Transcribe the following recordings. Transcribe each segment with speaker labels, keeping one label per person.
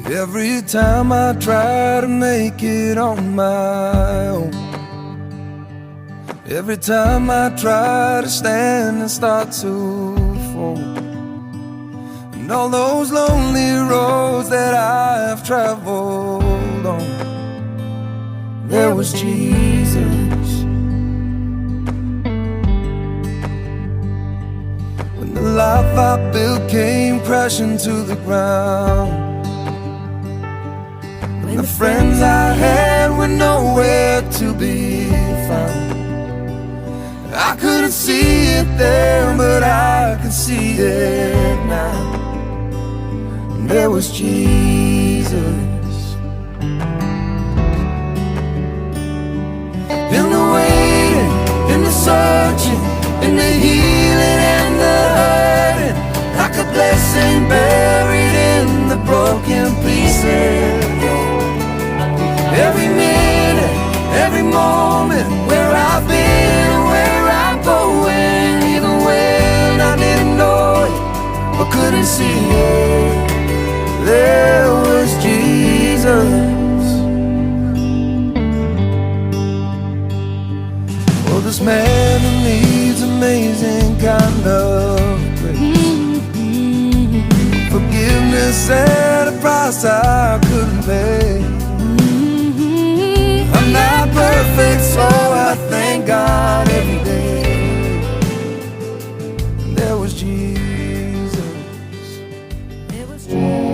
Speaker 1: Every time I try to make it on my own Every time I try to stand and start to fall And all those lonely roads that I have traveled on There was Jesus When the life I built came crashing to the ground When the friends I had were nowhere to be found I couldn't see it then, but I can see it now And there was Jesus In the waiting, in the searching, in the healing and the hurting Like a blessing buried in the broken pieces Every minute, every moment Where I've been, where I'm going Even when I didn't know it or couldn't see it There was Jesus Oh, this man who needs amazing kind of grace Forgiveness at a price I couldn't pay I'm not perfect, so I thank God every day There was Jesus There was Jesus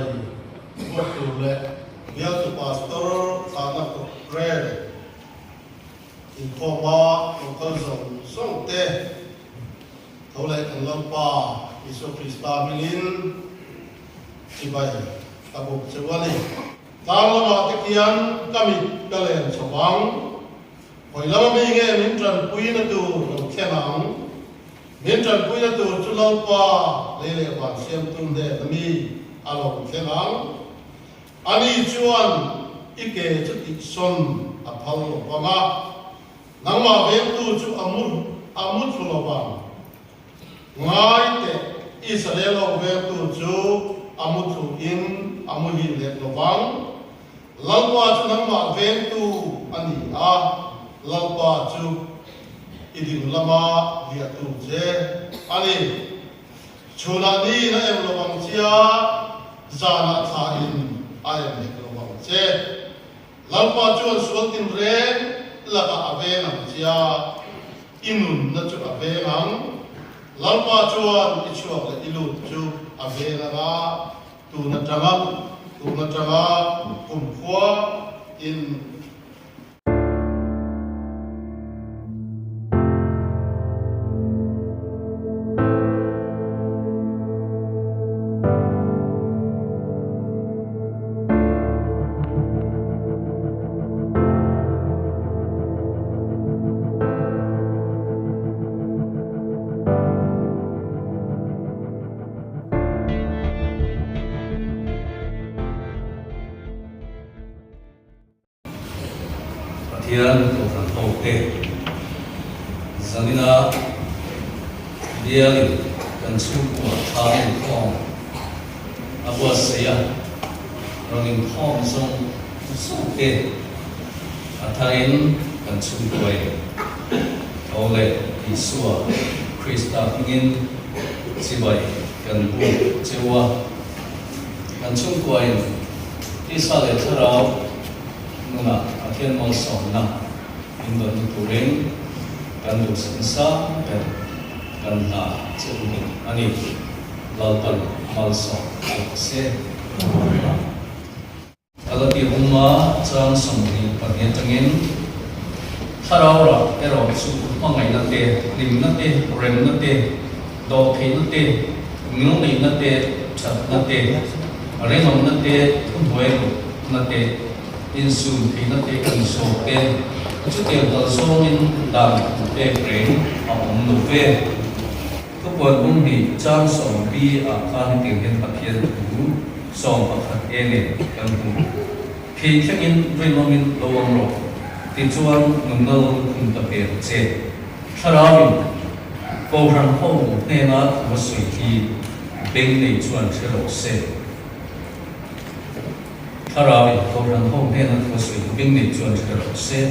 Speaker 2: Chibai buk tur leh Bialtu Pastor thlahna programme inkhawma lo kal zawng zawng te tho leh kan Lalpa Isua Krista hmingin chibai ka buk cheu a ni. Tlang lamah te khian ka mit ka len chho ang. Hawi lama mi nge min tanpuina tur lo thleng ang? Min tanpuina tur chu Lalpa lei leh van siamtu hnena mi a lo thleng ang. Ani chuan i ke chu tihsawn a phal lo vang a, nangmah vengtu chu a mu a mu thlu lo vang. Ngai teh, Israel ho vengtu chu a mu thlu in a mu hil leh lo vang. Lalpa chu nangmah vengtu a ni a, Lalpa chu i ding lama liahtu che a ni. Chhunah niin a em lo ang che a, zanah thlain a em hek lo ang che. Lalpa chuan sual tinreng lakah a veng ang che a, i nunna chu a veng ang. Lalpa chuan i chhuak leh i lut chu a veng ang a, tun atanga tun atanga kumkhua in.
Speaker 3: Pathian Kohhran hote zanina bialin kan chhungkua tha inkhawm a buatsaih a, rawn inkhawm zawng zawng te a tharin kan chhungkuain tho leh Isua Krista hmingin chibai kan buk cheu a. Kan chhungkuain tisa leh thlarau nunah Pathian malsawmna min dawnna turin kan duhsak nasa ber kan hna che u bawk a ni. Lalpan malsawm rawh se. Amen. Galati Ruma chang 22 atangin, Thlarau rah erawh chu hmangaihna te, hlimna te, remna te, dawhtheihna te, ngilneihna te, thatna te, rinawmna te, thuhnuairuhna te, insumtheihna te, insawh te, chutiang kal zawngin dan thu pek reng a awm lo ve. Thupuan bung hnih chang 10 ah khan hetiang hian Pathian thu 11 e nen kan hmu. Thei thlengin rinawmin lo awm rawh, tichuan nunna lo lukhum ta ve ang che. Thlarauin Kohhran ho hnena thu a sawi hi beng nei chuan hre rawh se. Thlarauin Kohhran ho hnena thu a sawi hi beng nei chuan hre rawh se.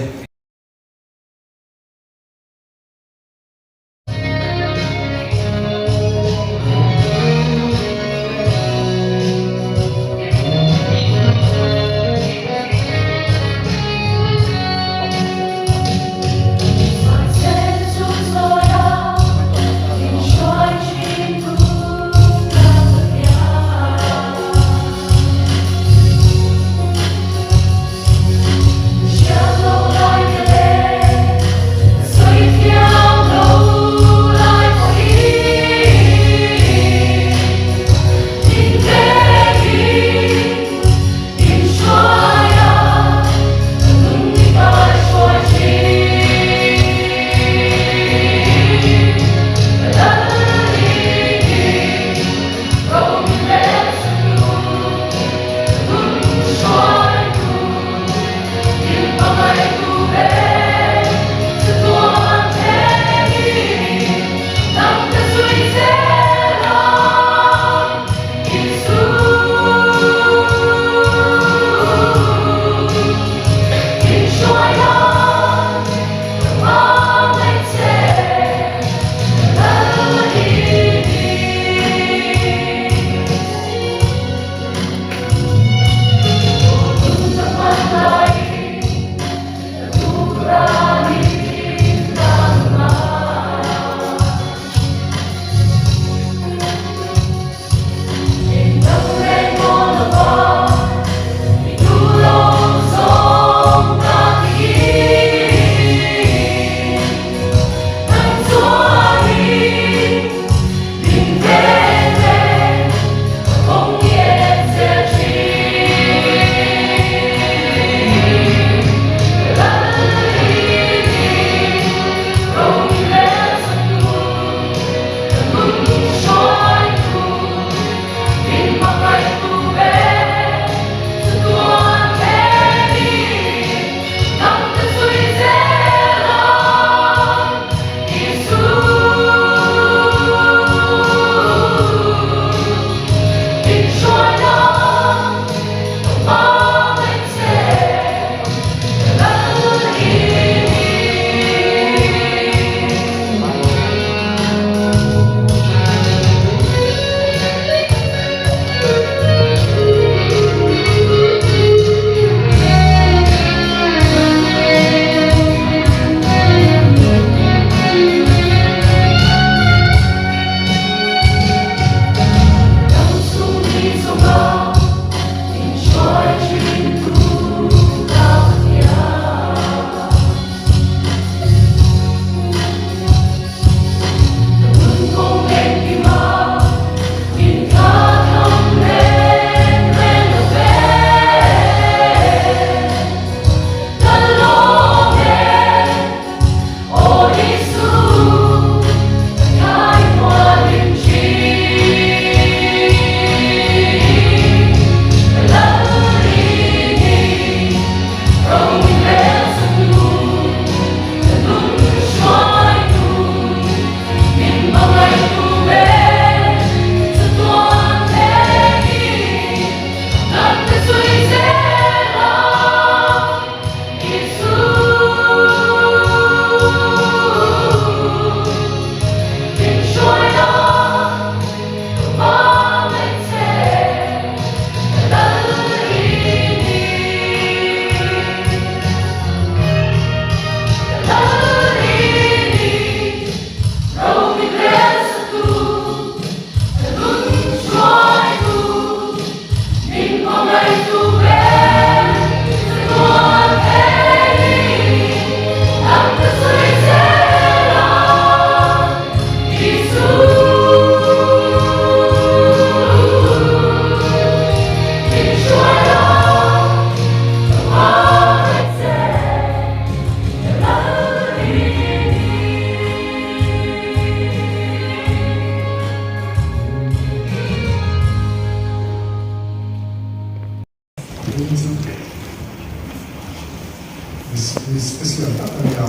Speaker 4: Mi special tak a nia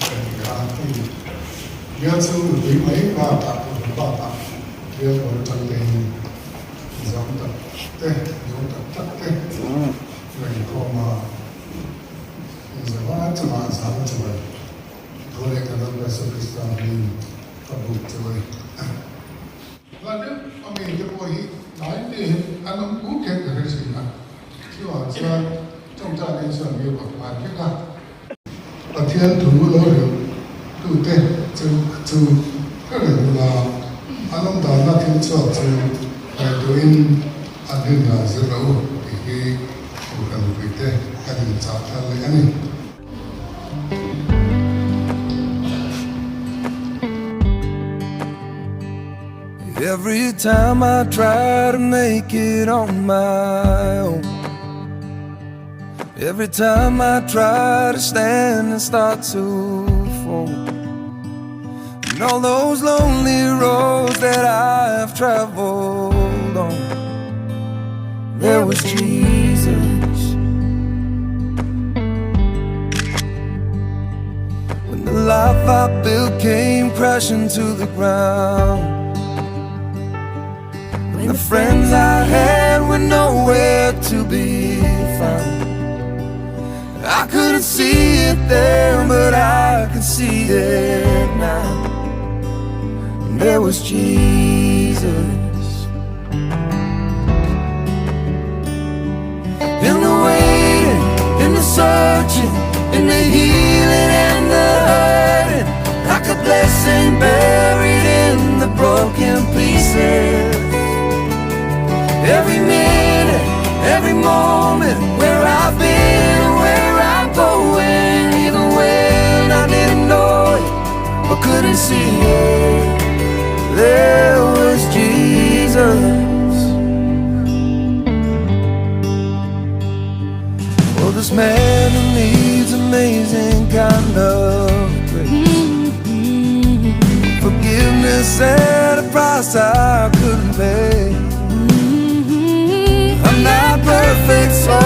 Speaker 4: ka ti a, hei bial chu mipui mai bakah kohhran bakah bial pawl atang te in zawng tak te zawng tak tak te ngaihkhawm a inzava chungah zam chuan tho leh kan ram Isua Krista hming ka buk chu a ni. Vladimir a mi te pawh hi tlai te hian an awm pur kher ka hre thin a, chuvang chuan tawngtai hi chuan mi upat ngai vek a. Pathian thu lo hrilh tute chu chu hre reng ula, an awm danna thil chhuak chu ngaihtuahin an rindan zir lo tih hi Kohhran mipuite kan inchah thar leh a ni.
Speaker 1: Every time I try to make it on my own Every time I try to stand and start to fall And all those lonely roads that I have traveled on There was Jesus When the life I built came crashing to the ground When the friends I had were nowhere to be found I couldn't see it then, but I can see it now And there was Jesus In the waiting, in the searching, in the healing and the hurting Like a blessing buried in the broken pieces Every minute, every moment Where I've been, where I'm going Even when I didn't know it or couldn't see it There was Jesus Oh, this man who needs amazing kind of grace Forgiveness at a price I couldn't pay I'm not perfect, so